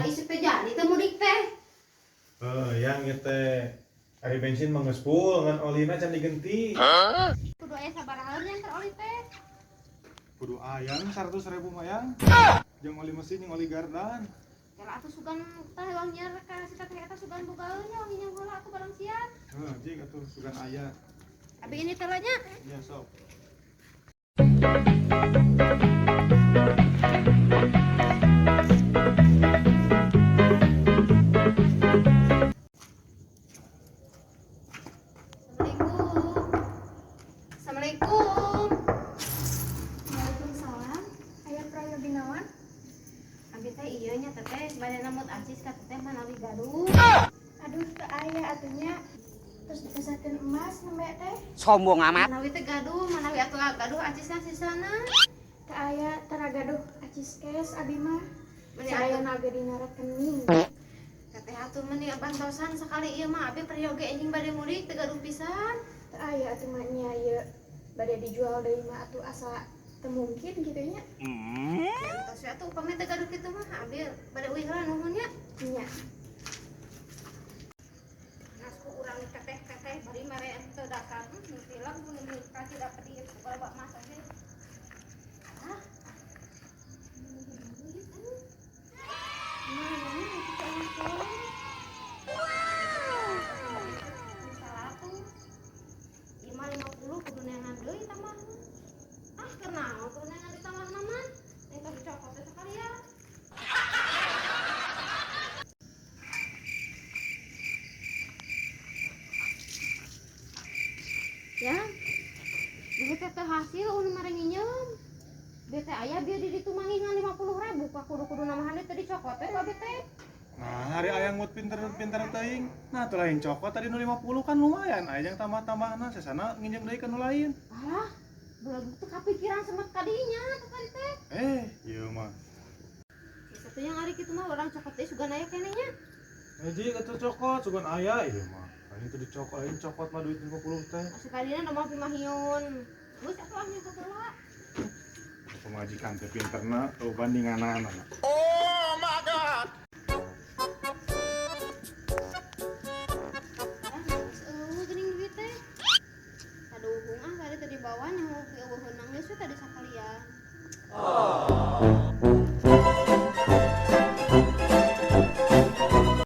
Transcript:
Isuk teh jadi teh mudik teh. Yang ieu teh ari bensin mah geus full ngan olina can digenti. Kudu aya sabaraha yang keur oli teh. Kudu ayang 100.000 mah yang. Jeung oli mesin jeung oli gardan. Kela atuh sugan teh uang nyer ka si teteh eta sugan bogaeun nya wangi heula atuh barang siap. Heuh, jig atuh sugan aya. Abi ini teh nya. Iya sok. Assalamualaikum. Assalamualaikum. Waalaikumsalam. Aya prayogi naon? Abi teh ieu nya teteh bade nambut acis ka teteh manawi gaduh. Aduh, teu aya atuh nya. Terus dipesakeun emas nembe teh. Sombong amat. Manawi teh gaduh, manawi atuh gaduh acisna sisana. Teu aya tara gaduh acis cash abi mah. Meni Saya atuh naga dina rekening. teteh atuh meni bantosan sekali ieu mah abi peryogi anjing bade mudik teu gaduh pisan. Teu aya atuh mah nya ieu bade dijual deui mah atuh asa teu mungkin kitu nya. Tos we atuh upami teu gaduh kitu mah abi bade uih heula nuhun nya. Nya. Nasku urang teteh-teteh bari mere teu dasar nu film nu kasih dapet ieu loba mas oge. Ah. Mana itu ampun. Seratus. Ieu mah 50 kudu neangan deui tambahna. Ah, kunaon kudu neangan ditambahna mah? Neng tos dicokot teh sakalian. Ya, duit teh teu hasil ulun mare nginjem. Bete aya bieu di ditu manggih ngan 50.000 ka kudu-kudu namahan teh dicokot teh ku abi teh. Nah, hari ayang mut pinter-pinter teuing. Nah, tuh lain cokot tadi nu 50 kan lumayan. Aya yang tambah-tambahna sesana nginjem deui ka nu lain. Alah, belum teu kapikiran semet kadinya teh tadi teh. Ieu mah. Satu yang ari kitu mah urang cokot teh sugan aya keneh nya. Hiji atuh cokot sugan aya ieu mah. Lain teu dicokot, lain cokot mah duit 50 teh. Sekalian nomor pimahiun. Geus atuh ah nyokot heula. Pemajikan teh pinterna teu bandinganana.